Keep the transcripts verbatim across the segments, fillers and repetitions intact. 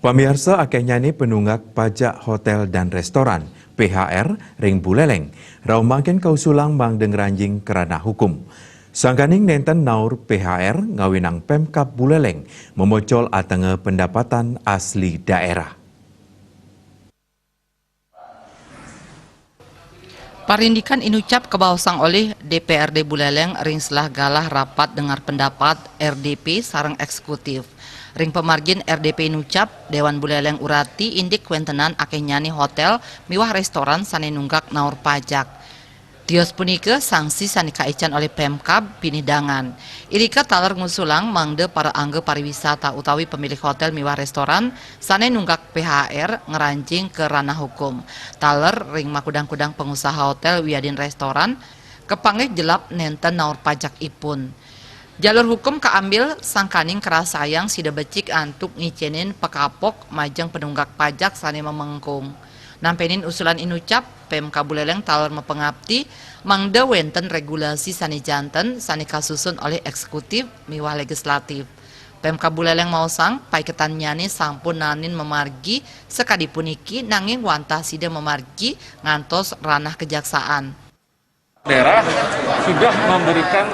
Pamiarsa, akéhnyané penunggak pajak hotél dan réstoran, P H R, ring Buleleng, rauh mangkin kausulang mangda ngranjing ka ranah hukum. Sangkaning nénten naur P H R ngawinang Pemkab Buleleng mamocol atenga pendapatan asli daerah. Parindikan inucap kabaosang olih D P R D Buleleng ring selah galah rapat dengar pendapat R D P sareng eksekutif. Ring pamargin R D P inucap, Dewan Buleleng urati indik kawéntenan akéhnyané hotél miwah réstoran sané nunggak naur pajak. Tios punika sangsi sané kaican olih Pemkab pinih dangan. Irika taler ngusulang mangda para angga pariwisata utawi pemilik hotél miwah réstoran sané nunggak P H R ngranjing ka ranah hukum. Taler ring makudang-kudang pangusaha hotél wiadin réstoran, kapanggih jelap nénten naur pajakipun. Jalur hukum kaambil sangkaning karasayang sida becik antuk ngicénin pakapok majeng panunggak pajak sané mamengkung. Nampénin usulan inucap, Pemkab Buleleng taler mapangapti mangda wénten regulasi sané janten sané kasusun olih eksekutif miwah legislatif. Pemkab Buleleng maosang, paiketannyané sampun naenin mamargi sakadi puniki, nanging wantah sida mamargi ngantos ranah kejaksaan. Daerah sudah memberikan,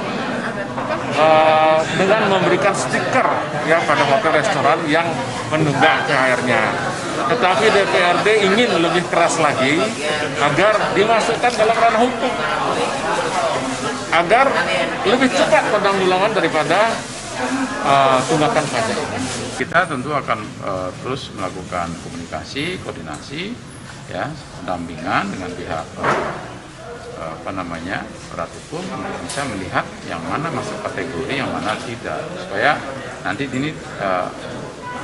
eh, dengan memberikan stiker, ya, pada hotel restoran yang menunggak T H R-nya. Tetapi D P R D ingin lebih keras lagi agar dimasukkan dalam ranah hukum, agar lebih cepat penanggulangan daripada, eh, tunggakan pajak. Kita tentu akan, eh, terus melakukan komunikasi, koordinasi, ya, pendampingan dengan pihak, eh, eh, apa namanya, aparat hukum untuk bisa melihat yang mana masuk kategori, yang mana tidak, supaya nanti ini, eh,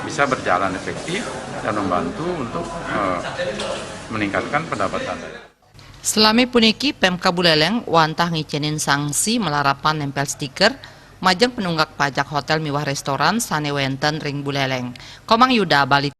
bisa berjalan efektif dan membantu untuk, eh, meningkatkan pendapatan. Salami puniki, Pemkab Buleleng wantah ngicénin sangsi malarapan némpél stiker majeng panunggak pajak hotél miwah réstoran sané wénten ring Buleleng. Komang Yuda, Bali.